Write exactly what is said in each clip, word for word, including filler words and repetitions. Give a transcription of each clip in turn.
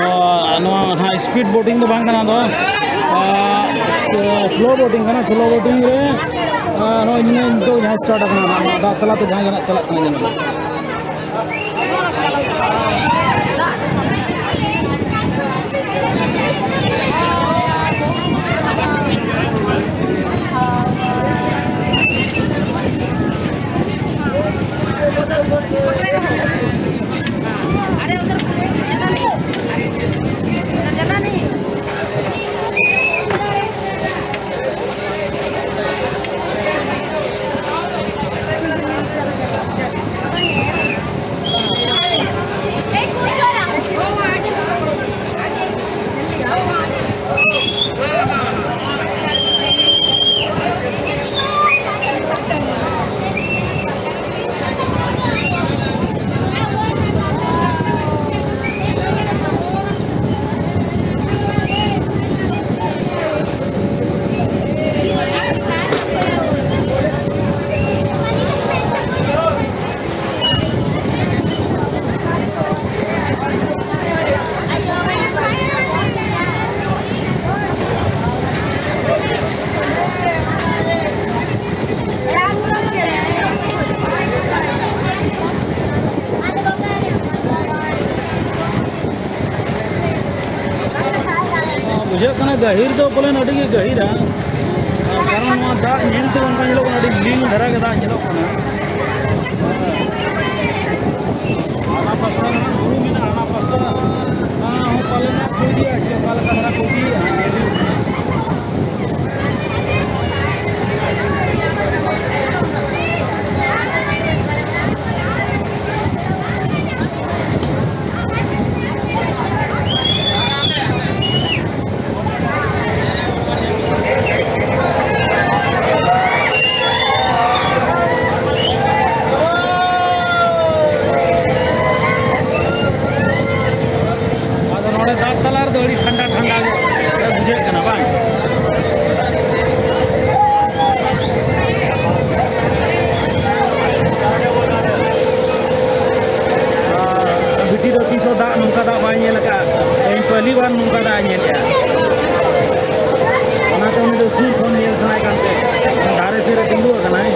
ᱱᱚᱣᱟ ᱱᱟᱦᱟᱜ speed boating ᱫᱚ ᱵᱟᱝ ᱠᱟᱱᱟ, ᱫᱚ slow boating ᱠᱟᱱᱟ᱾ Slow boating ᱨᱮ ᱱᱚᱜᱼᱚᱭ ᱱᱤᱛᱚᱜ ᱡᱟᱦᱟᱸ start ᱟᱠᱟᱱᱟ, ᱱᱚᱣᱟ ᱫᱟᱜ ᱛᱟᱞᱟᱛᱮ ᱡᱟᱦᱟᱸ ᱜᱮ ᱱᱟᱜ ᱪᱟᱞᱟᱜ ᱠᱟᱱᱟ, ᱧᱮᱞ ᱢᱮ᱾ अरे उधर जाना नहीं, उधर जाना नहीं। ᱵᱩᱡᱷᱟᱹᱜ ᱠᱟᱱᱟ ᱜᱟᱹᱦᱤᱨ ᱫᱚ ᱯᱟᱞᱮᱱ ᱟᱹᱰᱤ ᱜᱮ ᱜᱟᱹᱦᱤᱨᱟ, ᱠᱟᱨᱚᱱ ᱱᱚᱣᱟ ᱫᱟᱜ ᱧᱮᱞ ᱛᱮ ᱚᱱᱠᱟ ᱧᱮᱞᱚᱜ ᱠᱟᱱᱟ, ᱟᱹᱰᱤ ᱞᱤᱞ ᱫᱷᱟᱨᱟ ᱜᱮ ᱫᱟᱜ ᱧᱮᱞᱚᱜ ᱠᱟᱱᱟ᱾ ᱦᱟᱱᱟ ᱯᱟᱥᱴᱟ ᱨᱮ ᱵᱩᱨᱩ ᱢᱮᱱᱟᱜᱼᱟ, ᱦᱟᱱᱟ ᱯᱟᱥᱴᱟ ᱦᱚᱸ ᱯᱟᱞᱮᱱ ᱠᱚ ᱤᱫᱤᱭᱟ, ᱪᱮ ᱚᱠᱟ ᱞᱮᱠᱟ ᱫᱷᱟᱨᱟ ᱠᱚ ᱤᱫᱤᱭᱟ, ᱧᱮᱞ ᱦᱩᱭᱩᱜ ᱠᱟᱱᱟ᱾ ᱟᱫᱚ ᱱᱚᱰᱮ ᱫᱟᱜ ᱛᱟᱞᱟ ᱨᱮᱫᱚ ᱟᱹᱰᱤ ᱴᱷᱟᱱᱰᱟ ᱴᱷᱟᱱᱰᱟ ᱜᱮ ᱵᱩᱡᱷᱟᱹᱜ ᱠᱟᱱᱟ, ᱵᱟᱝ? ᱟᱨ ᱵᱤᱴᱤ ᱫᱚ ᱛᱤᱥ ᱦᱚᱸ ᱫᱟᱜ, ᱱᱚᱝᱠᱟ ᱫᱟᱜ ᱵᱟᱭ ᱧᱮᱞ ᱟᱠᱟᱫᱼᱟ᱾ ᱵᱟᱨ ᱱᱚᱝᱠᱟ ᱫᱟᱜ ᱮ ᱧᱮᱞᱮᱜᱼᱟ᱾ ᱚᱱᱟᱛᱮ ᱩᱱᱤ ᱫᱚ ᱥᱩᱨ ᱠᱷᱚᱱ ᱧᱮᱞ ᱥᱟᱱᱟᱭᱮ ᱠᱟᱱᱛᱮ ᱫᱟᱨᱮ ᱥᱮᱫ ᱨᱮ ᱛᱤᱸᱜᱩ ᱟᱠᱟᱱᱟᱭ᱾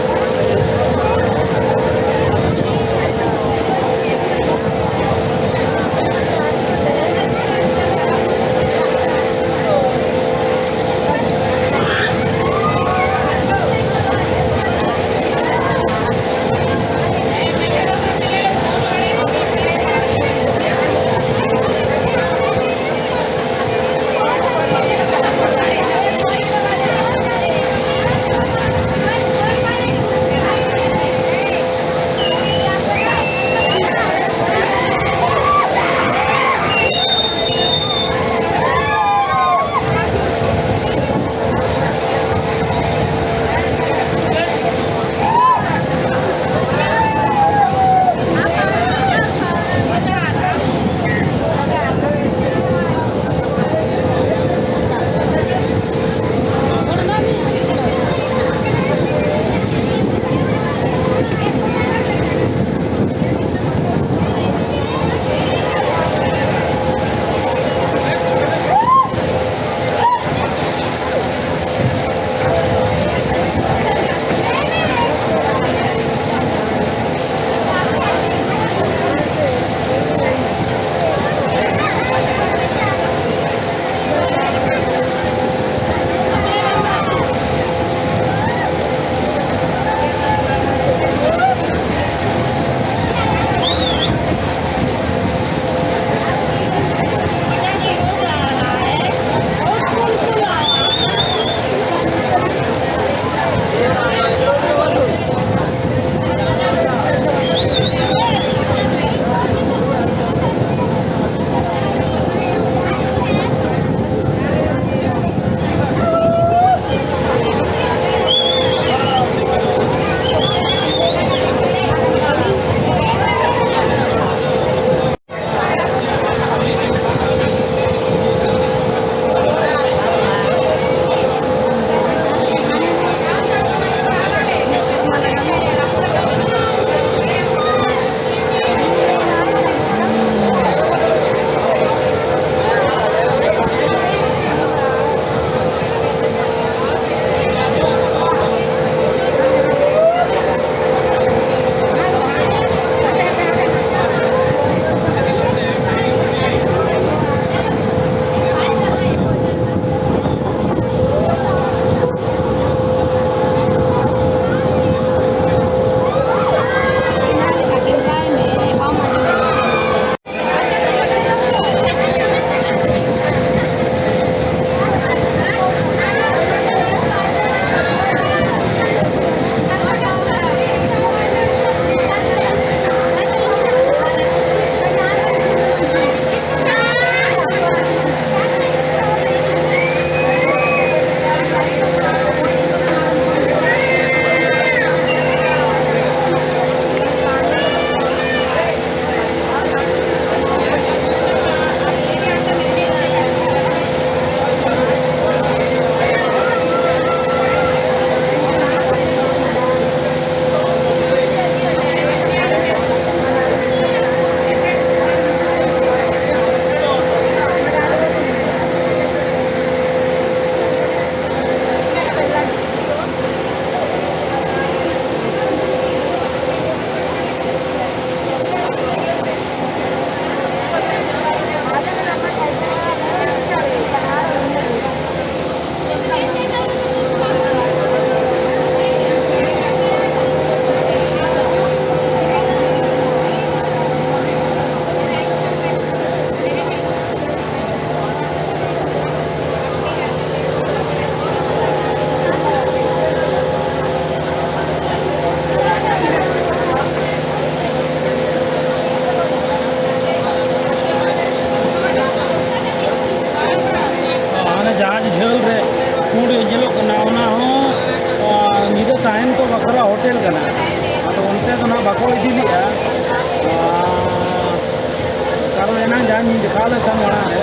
ᱤᱧ ᱫᱮᱠᱷᱟᱣ ᱞᱮᱱ ᱛᱟᱦᱮᱸᱫ ᱢᱟᱲᱟᱝ ᱨᱮ,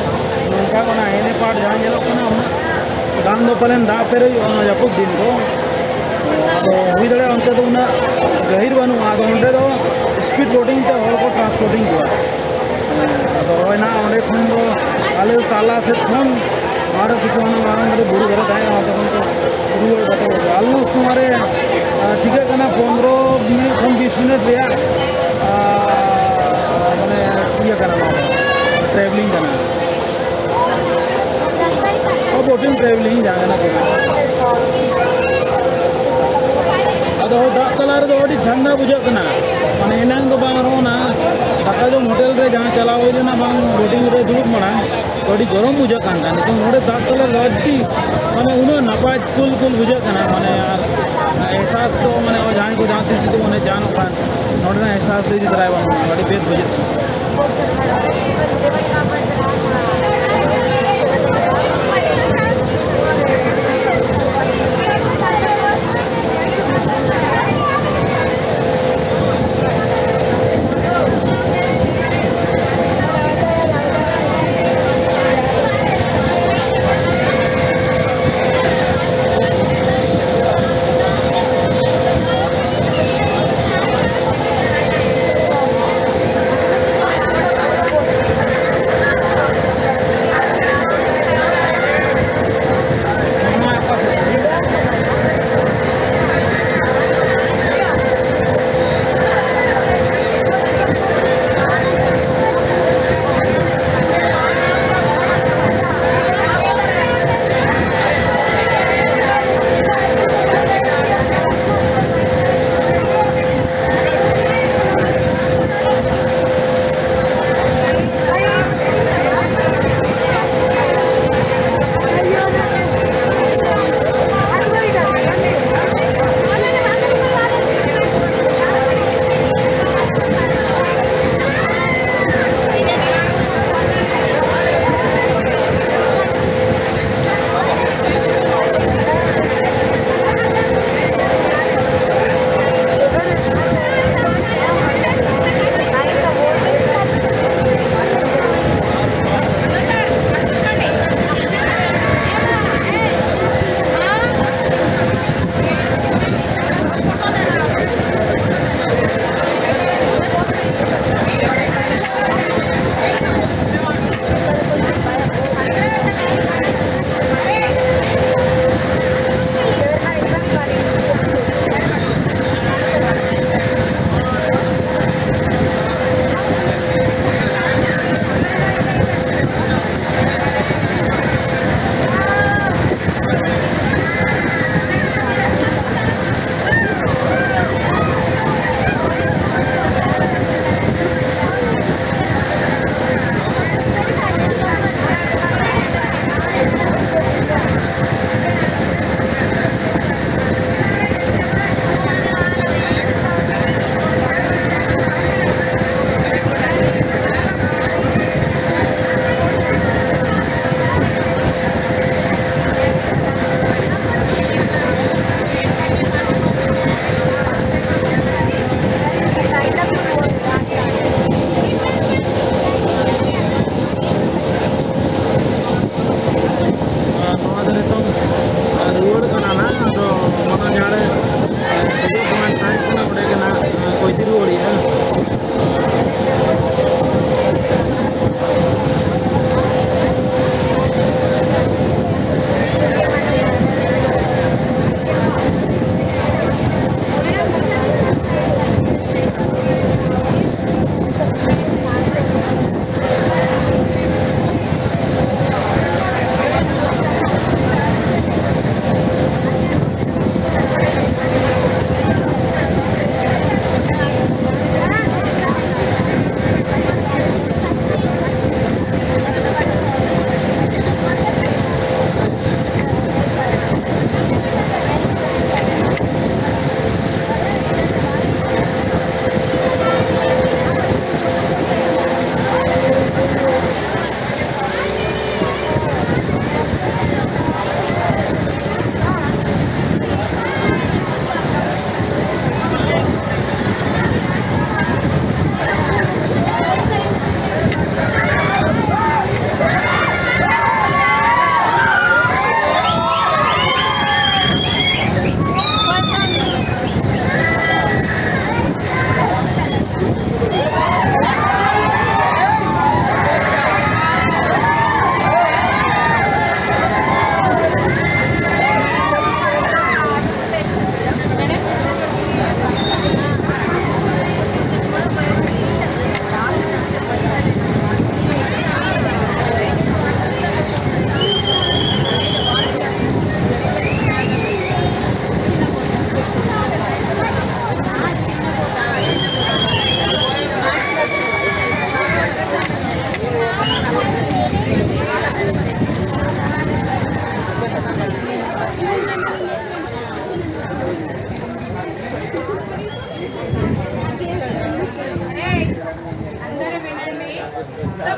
ᱱᱚᱝᱠᱟ ᱚᱱᱟ ᱦᱮᱱᱮ ᱯᱟᱴ ᱡᱟᱦᱟᱸ ᱧᱮᱞᱚᱜ ᱠᱟᱱᱟ, ᱩᱱᱟᱹᱜ ᱜᱟᱱ ᱫᱚ ᱯᱟᱞᱮᱱ ᱫᱟᱜ ᱯᱮᱨᱮᱡᱚᱜᱼᱟ ᱚᱱᱟ ᱡᱟᱹᱯᱩᱫ ᱫᱤᱱ ᱫᱚ᱾ ᱟᱫᱚ ᱦᱩᱭ ᱫᱟᱲᱮᱭᱟᱜᱼᱟ ᱚᱱᱛᱮ ᱫᱚ ᱩᱱᱟᱹᱜ ᱜᱟᱹᱦᱤᱨ ᱵᱟᱹᱱᱩᱜᱼᱟ, ᱟᱫᱚ ᱚᱸᱰᱮ ᱫᱚ ᱥᱯᱤᱰ ᱵᱳᱴᱤᱝ ᱛᱮ ᱦᱚᱲ ᱠᱚ ᱴᱨᱟᱱᱥᱯᱳᱨᱴᱤᱝ ᱠᱚᱣᱟ᱾ ᱦᱮᱸ, ᱟᱫᱚ ᱦᱳᱭ ᱱᱟᱜ ᱚᱸᱰᱮ ᱠᱷᱚᱱ ᱫᱚ ᱟᱞᱮ ᱫᱚ ᱛᱟᱞᱟ ᱥᱮᱫ ᱠᱷᱚᱱ ᱟᱨᱚ ᱠᱤᱪᱷᱩ ᱦᱟᱱᱟ ᱢᱟᱨᱟᱝ ᱫᱷᱟᱨᱮ ᱵᱩᱨᱩ ᱫᱷᱟᱨᱮ ᱛᱟᱦᱮᱸ ᱠᱟᱱᱟ, ᱚᱱᱛᱮ ᱠᱷᱚᱱ ᱠᱚ ᱨᱩᱣᱟᱹᱲ ᱠᱟᱛᱮ ᱠᱚ ᱦᱤᱡᱩᱜᱼᱟ᱾ ᱟᱞᱢᱳᱥᱴ ᱱᱚᱣᱟ ᱨᱮ, ᱟᱸ, ᱴᱷᱤᱠᱟᱹᱜ ᱠᱟᱱᱟ ᱯᱚᱱᱨᱚ ᱢᱤᱱᱤᱴ ᱠᱷᱚᱱ ᱵᱤᱥ ᱢᱤᱱᱤᱴ ᱨᱮᱭᱟᱜ, ᱟᱸ, ᱢᱟᱱᱮ ᱤᱭᱟᱹ ᱠᱟᱱᱟ ᱱᱚᱣᱟ ᱫᱚ, ᱴᱨᱟᱵᱷᱮᱞᱤᱝ ᱠᱟᱱᱟ᱾ ᱵᱳᱴᱤᱝ ᱴᱨᱟᱵᱷᱮᱞᱤᱝ ᱡᱟᱦᱟᱸ ᱠᱟᱱᱟ ᱠᱚ᱾ ᱟᱫᱚ ᱫᱟᱜ ᱛᱟᱞᱟ ᱨᱮᱫᱚ ᱟᱹᱰᱤ ᱴᱷᱟᱱᱰᱟ ᱵᱩᱡᱷᱟᱹᱜ ᱠᱟᱱᱟ, ᱢᱟᱱᱮ ᱮᱱᱟᱝ ᱫᱚ ᱵᱟᱝ ᱨᱮᱦᱚᱸ ᱚᱱᱟ ᱫᱟᱠᱟ ᱡᱚᱢ ᱦᱳᱴᱮᱞ ᱨᱮ ᱡᱟᱦᱟᱸ ᱪᱟᱞᱟᱣ ᱦᱩᱭ ᱞᱮᱱᱟ ᱵᱟᱝ ᱵᱳᱴᱤᱝ ᱨᱮ ᱫᱩᱲᱩᱵ ᱢᱟᱲᱟᱝ ᱟᱹᱰᱤ ᱜᱚᱨᱚᱢ ᱵᱩᱡᱷᱟᱹᱜ ᱠᱟᱱ ᱛᱟᱦᱮᱸᱫ, ᱱᱤᱛᱚᱝ ᱱᱚᱰᱮ ᱫᱟᱜ ᱛᱟᱞᱟ ᱨᱮ ᱟᱹᱰᱤ ᱢᱟᱱᱮ ᱩᱱᱟᱹᱜ ᱱᱟᱯᱟᱭ ᱠᱩᱞ ᱠᱩᱞ ᱵᱩᱡᱷᱟᱹᱜ ᱠᱟᱱᱟ, ᱢᱟᱱᱮ ᱟᱨ ᱮᱦᱥᱟᱥ ᱫᱚ ᱢᱟᱱᱮ ᱡᱟᱦᱟᱸᱭ ᱠᱚ ᱡᱟᱦᱟᱸ ᱛᱤᱥ ᱡᱩᱫᱤ ᱚᱱᱮ ᱡᱟᱱᱚᱜ ᱠᱷᱟᱱ ᱱᱚᱰᱮᱱᱟᱜ ᱮᱦᱥᱟᱥ ᱫᱚ ᱤᱫᱤ ᱛᱚᱨᱟᱭ ᱵᱟᱝ ᱟᱹᱰᱤ ᱵᱮᱥ ᱵᱩᱡᱷᱟᱹᱜ ᱠᱟᱱᱟ᱾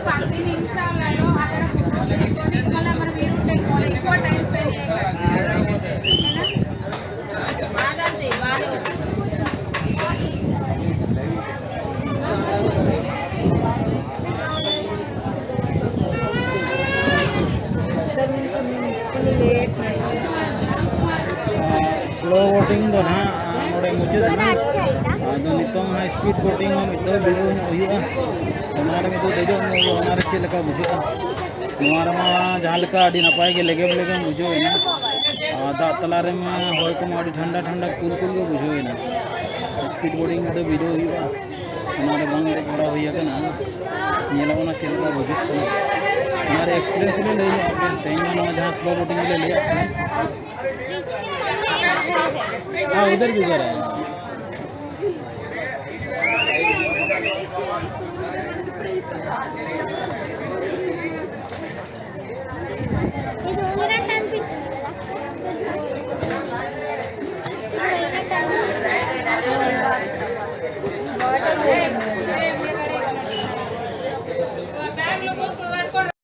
పది నిమిషాలలో అక్కడ ఫోటో తీసుకొని మళ్ళీ మన మీరు టెంకాల్ ఎక్కువ టైం స్పెండ్ చేయాలి. ᱥᱞᱳ ᱵᱳᱴᱤᱝ ᱫᱚ ᱱᱟᱦᱟᱜ ᱱᱚᱰᱮ ᱢᱩᱪᱟᱹᱫ ᱮᱱᱟ᱾ ᱟᱫᱚ ᱱᱤᱛᱚᱝ ᱦᱟᱸᱜ ᱥᱯᱤᱰ ᱵᱳᱴᱤᱝ ᱦᱚᱸ ᱢᱤᱫ ᱫᱷᱟᱣ ᱵᱷᱤᱲᱟᱹᱣ ᱧᱚᱜ ᱦᱩᱭᱩᱜᱼᱟ᱾ ᱚᱱᱟ ᱨᱮ ᱢᱤᱫ ᱫᱷᱟᱣ ᱫᱮᱡᱚᱜ ᱧᱚᱜ ᱦᱩᱭᱩᱜᱼᱟ, ᱚᱱᱟ ᱨᱮ ᱪᱮᱫ ᱞᱮᱠᱟ ᱵᱩᱡᱷᱟᱹᱜᱼᱟ᱾ ᱱᱚᱣᱟ ᱨᱮᱢᱟ ᱡᱟᱦᱟᱸ ᱞᱮᱠᱟ ᱟᱹᱰᱤ ᱱᱟᱯᱟᱭ ᱜᱮ ᱞᱮᱜᱮᱢ ᱞᱮᱜᱮᱢ ᱵᱩᱡᱷᱟᱹᱣ ᱮᱱᱟ᱾ ᱟᱨ ᱫᱟᱜ ᱛᱟᱞᱟ ᱨᱮᱢᱟ ᱦᱚᱭ ᱠᱚᱢᱟ ᱟᱹᱰᱤ ᱴᱷᱟᱱᱰᱟ ᱴᱷᱟᱱᱰᱟ ᱠᱩᱞ ᱠᱩᱞ ᱜᱮ ᱵᱩᱡᱷᱟᱹᱣ ᱮᱱᱟ᱾ ᱥᱯᱤᱰ ᱵᱳᱴᱤᱝ ᱨᱮ ᱵᱷᱤᱲᱟᱹᱣ ᱦᱩᱭᱩᱜᱼᱟ᱾ ᱚᱱᱟ ᱨᱮ ᱵᱟᱝ ᱫᱮᱡ ᱵᱟᱲᱟ ᱦᱩᱭ ᱟᱠᱟᱱᱟ᱾ ᱧᱮᱞ ᱟᱵᱚᱱ ᱪᱮᱫ ᱞᱮᱠᱟ ᱵᱩᱡᱷᱟᱹᱜ ᱠᱟᱱᱟ᱾ ᱚᱱᱟ ᱨᱮ ᱮᱠᱥᱯᱤᱨᱤᱭᱮᱱᱥ ᱞᱮ ᱞᱟᱹᱭ ᱧᱚᱜ ᱟᱯᱮ᱾ ᱛᱮᱦᱮᱧ ᱢᱟ ᱱᱚᱣᱟ ᱡᱟᱦᱟᱸ ᱥᱞᱳ ᱵᱳᱴᱤᱝ ᱞᱮ ᱞᱟᱹᱭᱟᱜ ᱠᱟᱱᱟ᱾ हाँ, उधर भी उधर है।